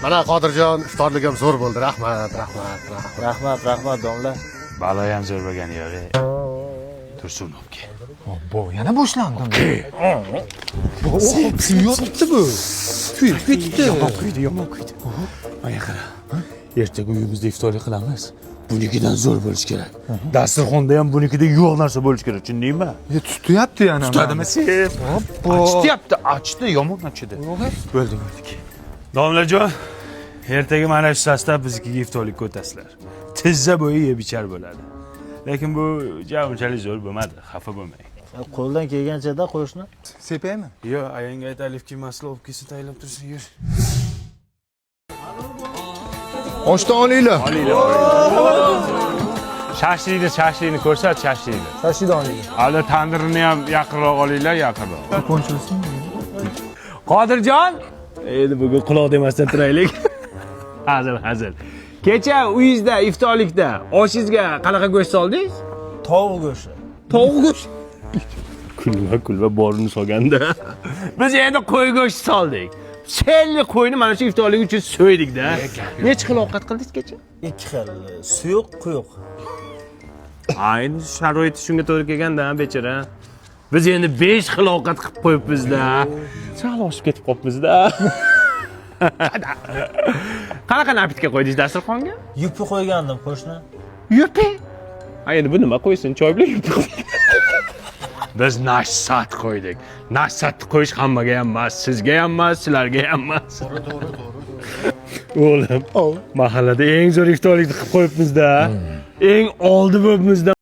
Mana, Qodirjon, iftorlik ham zo'r bo'ldi. Rahmat, rahmat, rahmat. Rahmat, rahmat, domla. Balo ham zo'r bo'lgani yo'q. Ey. Tursun, olib kel. Bu yana boshlandimi? Kuyayapti bu. Kuyib ketdi. Yomon kuydi, yomon kuydi. Mana qara. Ertaga uyimizda iftorlik qilamiz. Bunikidan zo'r bo'lishi kerak. Dasturxonda ham bunikida yo'q narsa bo'lishi kerak, tushundingmi? Tutayapti yana. Tutadimi sep? Achyapti, achdi, yomon achidi. Bo'ldi, bo'ldik. Domlajon, ertaga mana shu состав biznikiga iftorlikka o'tasizlar. Tizza bo'yi yeb ichar bo'ladi. Lekin bu ja unchalik zo'r bo'lmadi, xafa bo'lmang. Qo'ldan kelgancha-da, qo'shni. Sepaymi? Yo'q, ayangga ayt, оливки масло olib kelsin, tayyorlab tursin, yur. Oshdan olinglar. Shashlikni, shashlikni ko'rsat, shashlikni. Shashlikni olinglar. Hali tandirini ham yaqinroq olinglar, yaqinroq. Konchilsin. Qodirjon, endi bugun quloq demasdan turaylik. Hazil, hazil. Kecha uyingizda iftorlikda oshingizga qanaqa go'sht soldingiz? Tovuq go'shti. Tovuq go'sht. Kulma, kulma, borini solganda. Biz endi qo'y go'shti soldik. Selli qo'yni mana shu iftorlik uchun so'ydik-da. Necha xil ovqat qildingiz kecha? Ikki xil, suyuq, quyuq. Ha, endi sharoiti shunga to'g'ri kelganda, bechora. Biz endi 5 xil ovqat qilib qo'yibmiz-da. Sal oshib ketib qolibmiz-da. Qanaqa напитка qo'ydingiz dasturxonga? Yupi qo'ygandim, qo'shni. Yupi. Ha, endi bu nima qo'ysin? Choy bilan yupi. Biz nashat qo'ydik. Nashatni qo'yish hammaga ham emas, sizga ham emas, sizlarga ham emas. To'g'ri, to'g'ri, to'g'ri. O'g'lim, mahallada eng zo'r iftorlikni qilib qo'yibmiz-da. Eng oldi bo'libmiz-da.